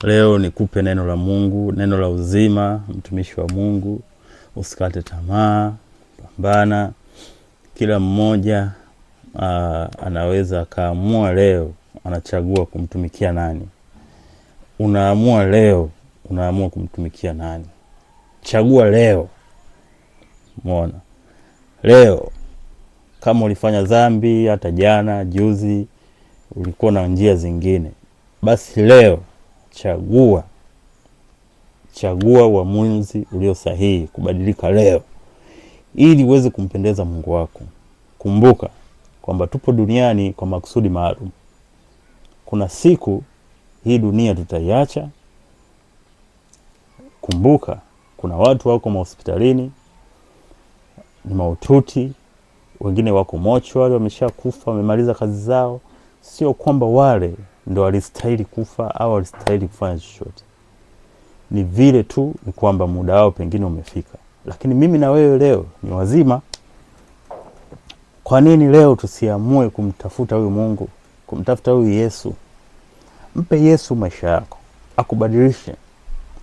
Leo nikupe neno la Mungu, neno la uzima. Mtumishi wa Mungu, usikate tamaa, pambana. Kila mmoja anaweza akaamua leo anachagua kumtumikia nani. Unaamua leo, unaamua kumtumikia nani? Chagua leo. Umeona? Leo kama ulifanya dhambi hata jana, juzi, ulikuwa na njia zingine, basi leo chagua, chagua uamuzi ulio sahihi kubadilika leo, ili uweze kumpendeza Mungu wako. Kumbuka kwamba tupo duniani kwa makusudi maalum. Kuna siku hii dunia tutaiacha. Kumbuka kuna watu wako mahospitalini ni mahututi, wengine wako mochwari, wameshakufa, wamemaliza kazi zao. Sio kwamba wale ndo walistahili kufa au walistahili kufanya chochote, ni vile tu ni kwamba muda wao pengine umefika. Lakini mimi na wewe leo ni wazima. Kwa nini leo tusiamue kumtafuta huyu Mungu, kumtafuta huyu Yesu? Mpe Yesu maisha yako akubadilishe.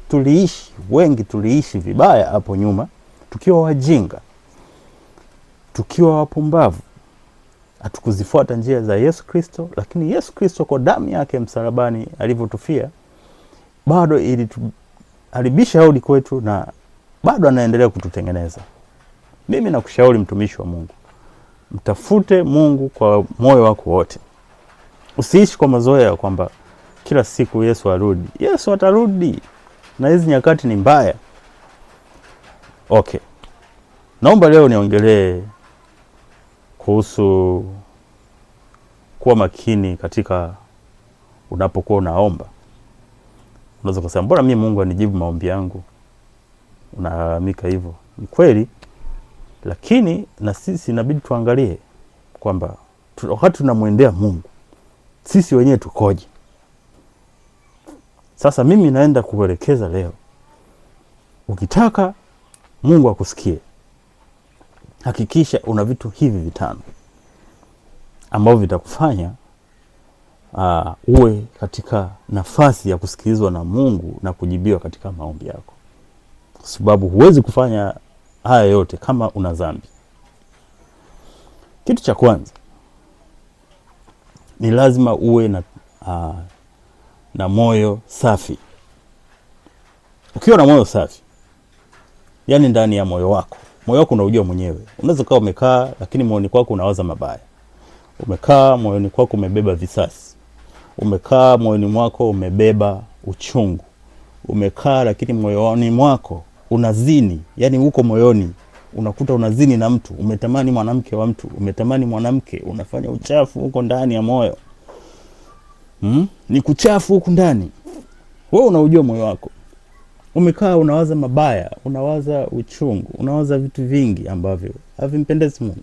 Tuliishi wengi, tuliishi vibaya hapo nyuma, tukiwa wajinga, tukiwa wapumbavu, hatukuzifuata njia za Yesu Kristo. Lakini Yesu Kristo kwa damu yake msalabani alivyotufia, bado ilituharibisha hodi kwetu na bado anaendelea kututengeneza. Mimi nakushauri mtumishi wa Mungu, mtafute Mungu kwa moyo wako wote. Usiishi kwa mazoea kwamba kila siku Yesu arudi. Yesu atarudi, na hizi nyakati ni mbaya. Okay, naomba leo niongelee kuhusu kuwa makini katika unapokuwa unaomba. Unaweza kusema mbona mimi Mungu anijibu maombi yangu? Unalalamika hivyo. Ni kweli, lakini na sisi inabidi tuangalie kwamba wakati tunamwendea Mungu sisi wenyewe tukoje. Sasa mimi naenda kuelekeza leo, ukitaka Mungu akusikie, hakikisha una vitu hivi vitano ambavyo vitakufanya uwe katika nafasi ya kusikilizwa na Mungu na kujibiwa katika maombi yako, kwa sababu huwezi kufanya haya yote kama una dhambi. Kitu cha kwanza ni lazima uwe na moyo safi. Ukiwa na moyo safi, yani ndani ya moyo wako, moyo wako unaujua mwenyewe. Unaweza kuwa umekaa lakini moyoni kwako unawaza mabaya, umekaa moyoni kwako umebeba visasi, umekaa moyoni mwako umebeba uchungu, umekaa lakini moyoni mwako unazini, yani uko moyoni unakuta unazini na mtu, umetamani mwanamke wa mtu, umetamani mwanamke, unafanya uchafu huko ndani ya moyo. Ni kuchafu huku ndani. Wewe unaujua moyo wako. Umekaa unawaza mabaya, unawaza uchungu, unawaza vitu vingi ambavyo havimpendezi Mungu.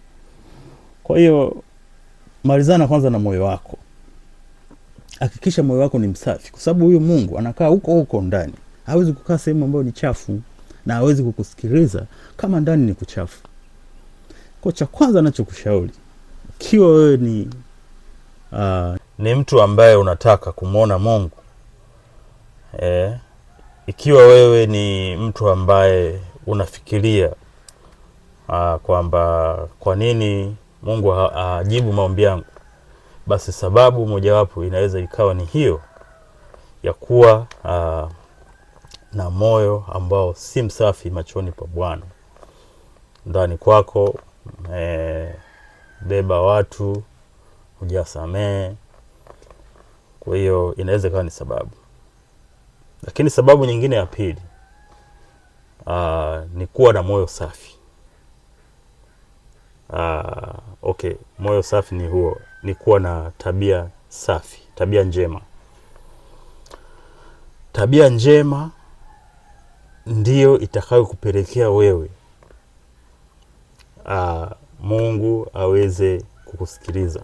Kwa hiyo malizana kwanza na moyo wako. Hakikisha moyo wako ni msafi, kwa sababu huyu Mungu anakaa huko huko ndani. Hawezi kukaa sehemu ambayo ni chafu na hawezi kukusikiliza kama ndani ni kuchafu. Kwa cha kwanza nachokushauri, ikiwa wewe ni mtu ambaye unataka kumwona Mungu, ikiwa wewe ni mtu ambaye unafikiria kwamba kwa nini Mungu hajibu maombi yangu, basi sababu mojawapo inaweza ikawa ni hiyo ya kuwa na moyo ambao si msafi machoni pa Bwana. Ndani kwako beba watu hujasamehe. Kwa hiyo inaweza ikawa ni sababu. Lakini sababu nyingine ya pili ni kuwa na moyo safi. Okay, moyo safi ni huo, ni kuwa na tabia safi, tabia njema. Tabia njema ndiyo itakayokupelekea wewe Mungu aweze kukusikiliza.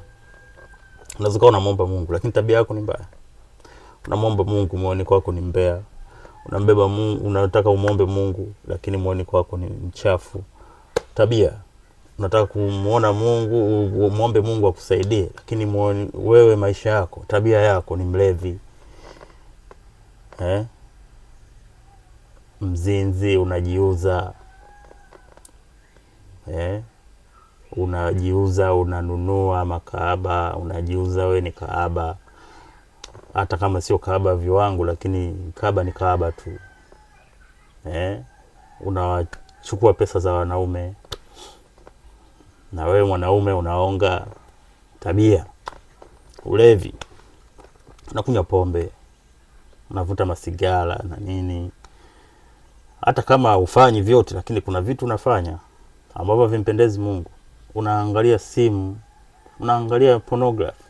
Unaweza kuwa unamwomba Mungu lakini tabia yako ni mbaya. Unamwomba Mungu, moyoni kwako ni mbea. Unambeba Mungu, unataka umwombe Mungu lakini moyoni kwako ni mchafu. Tabia. Unataka kumuona Mungu, umwombe Mungu akusaidie, lakini moyoni wewe, maisha yako, tabia yako ni mlevi. Eh? Mzinzi, unajiuza. Eh? Unajiuza, unanunua makaaba, unajiuza we ni kaaba, hata kama sio kaaba viwango, lakini kaaba ni kaaba tu. Eh? Unawachukua pesa za wanaume, na wewe mwanaume unaonga tabia, ulevi, unakunywa pombe, unavuta masigara na nini. Hata kama ufanyi vyote, lakini kuna vitu unafanya ambavyo havimpendezi Mungu. Unaangalia simu, unaangalia pornography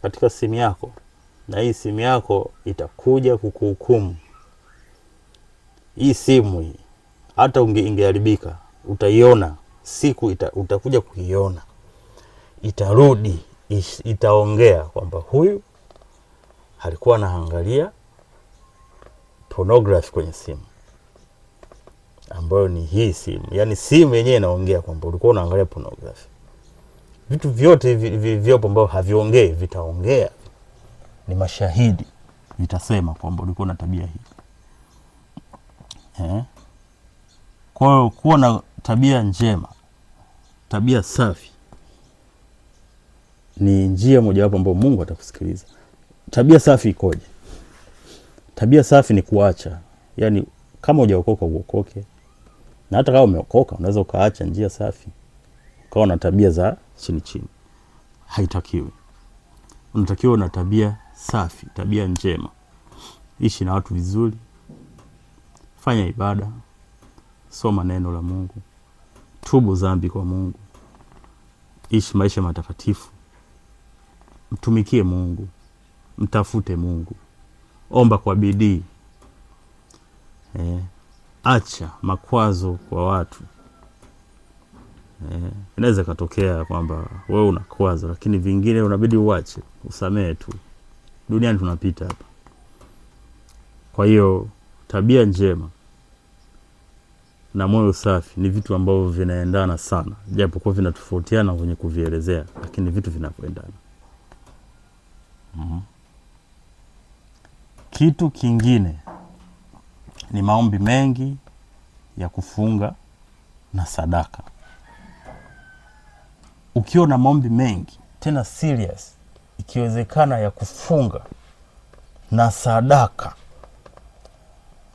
katika simu yako, na hii simu yako itakuja kukuhukumu. Hii simu hii hata ingeharibika, utaiona siku utakuja kuiona, itarudi, itaongea kwamba huyu alikuwa anaangalia pornography kwenye simu, ambayo ni hii simu. Yaani simu yenyewe inaongea kwamba ulikuwa unaangalia pornography. Vitu vyote vilivyopo ambavyo haviongei vitaongea, ni mashahidi, vitasema kwamba ulikuwa na tabia hii. Kwa hiyo kuwa na tabia njema, tabia safi ni njia mojawapo ambayo Mungu atakusikiliza. Tabia safi ikoje? Tabia safi ni kuacha. Yaani kama hujaokoka uokoke. Na hata kama umeokoka unaweza ukaacha njia safi, ukawa na tabia za chini chini. Haitakiwi. Unatakiwa una tabia safi, tabia njema. Ishi na watu vizuri, fanya ibada, soma neno la Mungu, tubu dhambi kwa Mungu, ishi maisha matakatifu, mtumikie Mungu, mtafute Mungu, omba kwa bidii. Acha makwazo kwa watu. Inaweza katokea kwamba wewe unakwazo, lakini vingine unabidi uache, usamehe tu. Duniani tunapita hapa. Kwa hiyo tabia njema na moyo safi ni vitu ambavyo vinaendana sana, japokuwa vinatofautiana kwenye kuvielezea, lakini vitu vinavyoendana. Kitu kingine ni maombi mengi ya kufunga na sadaka. Ukiwa na maombi mengi tena serious, ikiwezekana ya kufunga na sadaka,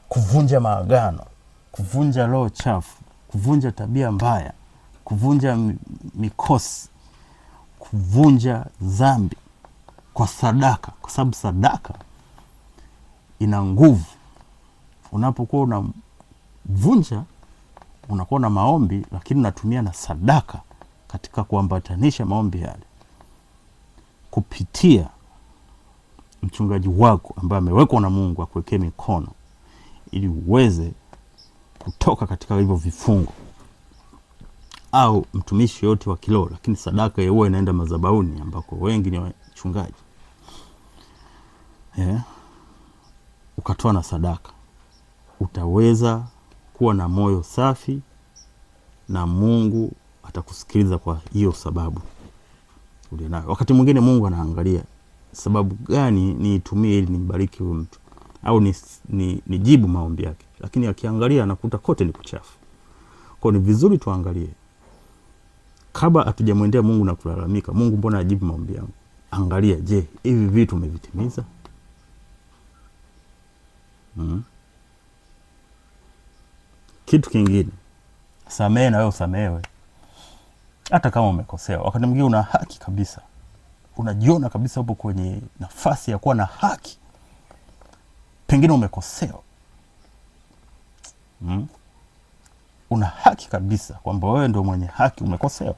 kuvunja maagano, kuvunja roho chafu, kuvunja tabia mbaya, kuvunja mikosi, kuvunja dhambi kwa sadaka, kwa sababu sadaka ina nguvu. Unapokuwa unavunja, unakuwa na maombi, lakini unatumia na sadaka katika kuambatanisha maombi yale kupitia mchungaji wako ambaye amewekwa na Mungu akuwekee mikono ili uweze kutoka katika hivyo vifungo, au mtumishi yote wa kiroho. Lakini sadaka huwa inaenda madhabahuni ambako wengi ni wachungaji. Ukatoa na sadaka, utaweza kuwa na moyo safi na Mungu atakusikiliza kwa hiyo sababu ulionayo. Wakati mwingine Mungu anaangalia sababu gani niitumie ili nimbariki huyu mtu au nijibu maombi yake, lakini akiangalia anakuta kote ni kuchafu. Kwa ni vizuri tuangalie kabla hatujamwendea Mungu na kulalamika, Mungu mbona ajibu maombi yangu? Angalia, je, hivi vitu umevitimiza? Kitu kingine, samehe na wewe usamehewe. Hata kama umekosea, wakati mwingine una haki kabisa, unajiona kabisa upo kwenye nafasi ya kuwa na haki, pengine umekosewa. Una haki kabisa kwamba wewe ndio mwenye haki, umekosewa,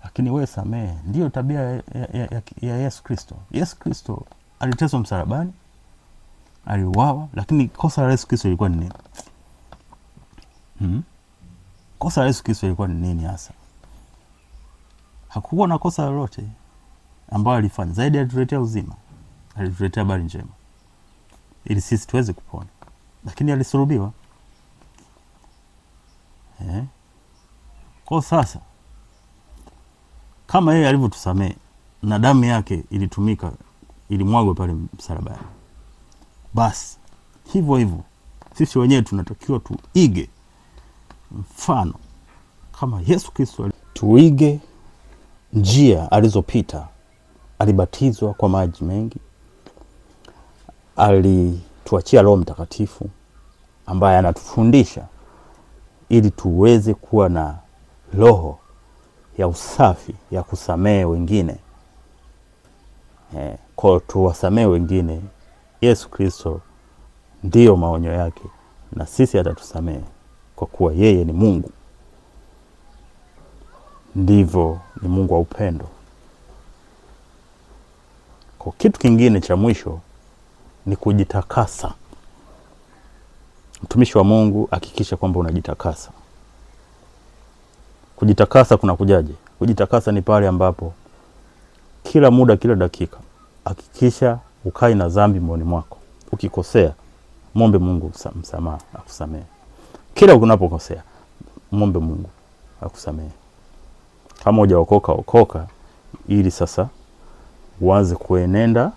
lakini wewe samehe. Ndiyo tabia ya Yesu Kristo. Yesu Kristo aliteswa msalabani, aliuawa, lakini kosa la Yesu Kristo ilikuwa ni nini? Kosa la Yesu Kristo ilikuwa ni nini hasa? Hakuwa na kosa lolote ambayo alifanya zaidi, alituletea uzima, alituletea habari njema ili sisi tuweze kupona, lakini alisulubiwa. Kwa sasa kama yeye alivyotusamehe na damu yake ilitumika, ilimwagwa pale msalabani, Basi hivyo hivyo sisi wenyewe tunatakiwa tuige mfano kama Yesu Kristo, tuige njia alizopita. Alibatizwa kwa maji mengi, alituachia Roho Mtakatifu ambaye anatufundisha ili tuweze kuwa na roho ya usafi ya kusamehe wengine. Kwa tuwasamehe wengine. Yesu Kristo ndiyo maonyo yake, na sisi atatusamehe kwa kuwa yeye ni Mungu. Ndivyo, ni Mungu wa upendo. Kwa kitu kingine cha mwisho ni kujitakasa. Mtumishi wa Mungu, hakikisha kwamba unajitakasa. Kujitakasa kuna kujaje? Kujitakasa ni pale ambapo kila muda, kila dakika, hakikisha ukai na dhambi moyoni mwako. Ukikosea mwombe Mungu msamaha, akusamehe. Kila unapokosea mwombe Mungu akusamehe. Kama hujaokoka, okoka ili sasa uanze kuenenda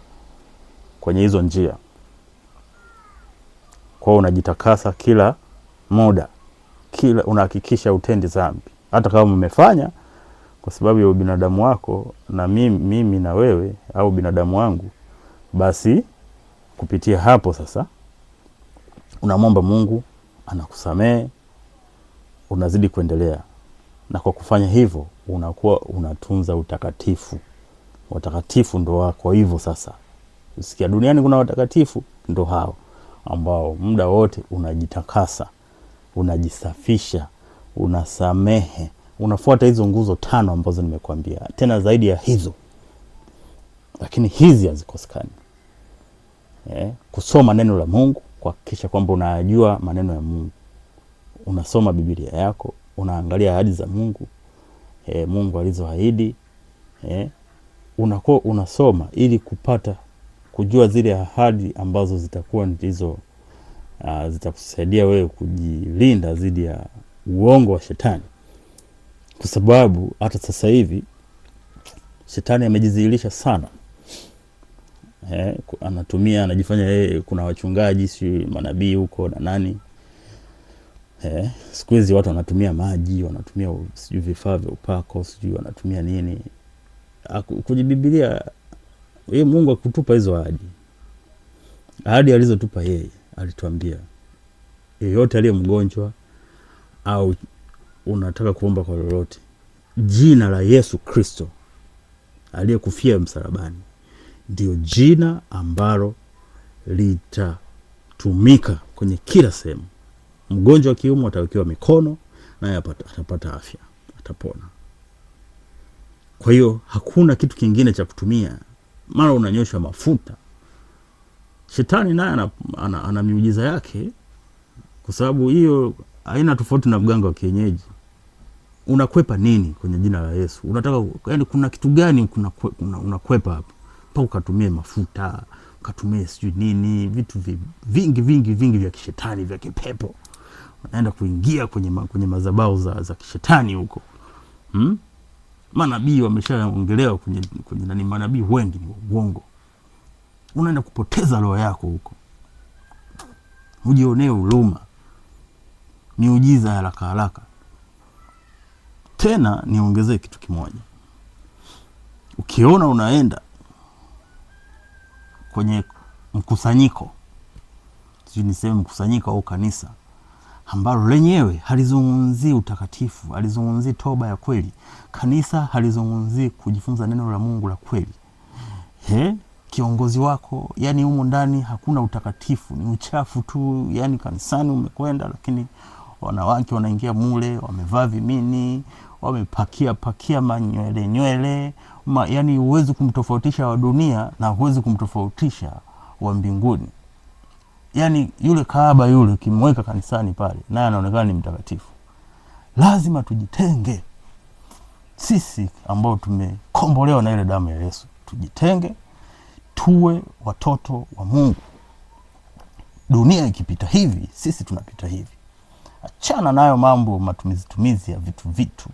kwenye hizo njia. Kwa hiyo unajitakasa kila muda, kila unahakikisha utendi dhambi, hata kama umefanya kwa sababu ya ubinadamu wako na mimi na wewe au binadamu wangu, basi kupitia hapo sasa unamwomba Mungu anakusamehe, unazidi kuendelea. Na kwa kufanya hivyo unakuwa unatunza utakatifu. Watakatifu ndo wako hivyo sasa. Usikia duniani kuna watakatifu, ndo hao ambao muda wote unajitakasa, unajisafisha, unasamehe, unafuata hizo nguzo 5 ambazo nimekuambia, tena zaidi ya hizo, lakini hizi hazikosekani. Kusoma neno la Mungu, kuhakikisha kwamba unajua maneno ya Mungu, unasoma Biblia yako, unaangalia ahadi za Mungu, Mungu alizoahidi, unakuwa unasoma ili kupata kujua zile ahadi ambazo zitakuwa ndizo zitakusaidia wewe kujilinda dhidi ya uongo wa shetani. Kwa sababu hata sasa hivi shetani amejidhihirisha sana. Anatumia, anajifanya yeye, kuna wachungaji si manabii huko na nani. Siku hizi watu wanatumia maji, wanatumia sijui vifaa vya upako, sijui wanatumia nini. Kwenye Biblia yeye Mungu hakutupa hizo ahadi. Ahadi alizotupa yeye, alituambia yeyote aliye mgonjwa au unataka kuomba kwa lolote, jina la Yesu Kristo aliyekufia msalabani ndio jina ambalo litatumika kwenye kila sehemu. Mgonjwa wa kiume atawekewa mikono naye atapata afya, atapona. Kwa hiyo hakuna kitu kingine cha kutumia. Mara unanyoshwa mafuta. Shetani naye ana miujiza yake, kwa sababu hiyo haina tofauti na mganga wa kienyeji. Unakwepa nini kwenye jina la Yesu? Unataka, yani kuna kitu gani unakwepa hapo? Mpaka ukatumie mafuta, ukatumie sijui nini, vitu vingi vingi vingi vya kishetani, vya kipepo. Unaenda kuingia kwenye madhabahu za kishetani huko. Manabii wameshaongelewa kwenye nani, manabii wengi ni uongo. Unaenda kupoteza roho yako huko. Ujionee huruma. Miujiza ya haraka haraka. Tena niongezee kitu kimoja. Ukiona unaenda kwenye mkusanyiko, sijui niseme mkusanyiko au kanisa, ambalo lenyewe halizungumzii utakatifu, halizungumzii toba ya kweli, kanisa halizungumzii kujifunza neno la Mungu la kweli, kiongozi wako, yani humo ndani hakuna utakatifu, ni uchafu tu. Yani kanisani umekwenda, lakini wanawake wanaingia mule wamevaa vimini, wamepakia pakia manywele nywele, yani huwezi kumtofautisha wa dunia na huwezi kumtofautisha wa mbinguni. Yani yule kahaba yule ukimweka kanisani pale, naye anaonekana ni mtakatifu. Lazima tujitenge sisi ambao tumekombolewa na ile damu ya Yesu, tujitenge, tuwe watoto wa Mungu. Dunia ikipita hivi, sisi tunapita hivi. Achana nayo mambo matumizi tumizi ya vitu vitu.